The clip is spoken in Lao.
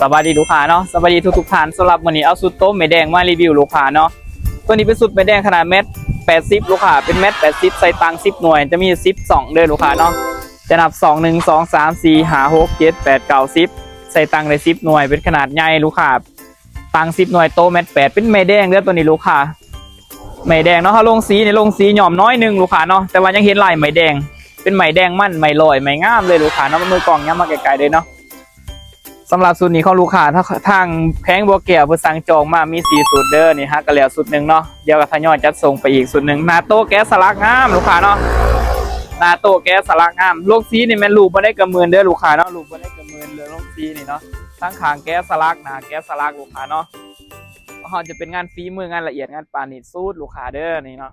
ສະບາຍດີລູກຄ້າເນາະ ສະບາຍດີທຸກໆທ່ານ. ສຳລັບມື້ນີ້ເອົາຊຸດໂຕແມ່ແດງມາຣີວິວລູກຄ້າເນາະ. ໂຕນີ້ເປັນຊຸດແມ່ແດງຂະໜາດແມັດແປດສິບລູກຄ້າ ເປັນແມັດແປດສິບ ໃສ່ຕັງສິບໜ່ວຍ ຈະມີສິບຊ່ອງເດີລູກຄ້າເນາະ. ຈະນັບຊ່ອງ ໜຶ່ງ ສອງ ສາມ ສີ່ ຫ້າ ຫົກ ເຈັດ ແປດ ເກົ້າ ສິບ ໃສ່ຕັງໄດ້ສິບໜ່ວຍ ເປັນຂະໜາດໃຫຍ່ລູກຄ້າ. ຕັງສິບໜ່ວຍ ໂຕແມັດແປດ ເປັນແມ່ແດງເດີໂຕນີ້ລູກຄ້າ. ໄມ້ແດງເນາະ ເຮົາລົງສີນີ້ ລົງສີຍ້ອມໜ້ອຍໜຶ່ງລູກຄ້າເນາະ ແຕ່ວ່າຍັງເຫັນລາຍໄມ້ແດງ ເປັນໄມ້ແດງມັນ ໄມ້ລອຍ ໄມ້ງາມເລີຍລູກຄ້າເນາະ. ມືກ້ອງຫຍັບມາໃກ້ໆເດີເນາະ. ສຳລັບຊຸດນີ້ຂອງລູກຄ້າ ທາງແຂວງບໍ່ແກ້ວເພິ່ນສັ່ງຈອງມາມີສີ່ຊຸດເດີ. ນີ້ຫາກະແລ້ວຊຸດໜຶ່ງເນາະ ດຽວກະທະຍອຍຈັດສົ່ງໄປອີກຊຸດໜຶ່ງ. ໜ້າໂຕແກະສະຫຼັກງາມລູກຄ້າເນາະ ໜ້າໂຕແກະສະຫຼັກງາມ. ລົງສີນີ້ແມ່ນຮູບບໍ່ໄດ້ກະໝື່ນເດີລູກຄ້າເນາະ ຮູບບໍ່ໄດ້ກະໝື່ນເລີຍ ລົງສີນີ້ເນາະ. ທັງຂ້າງແກະສະຫຼັກ ໜ້າແກະສະຫຼັກລູກຄ້າເນາະ. ເຮົາຈະເປັນງານຝີມື ງານລະອຽດ ງານປານນີດສຸດລູກຄ້າເດີນີ້ເນາະ.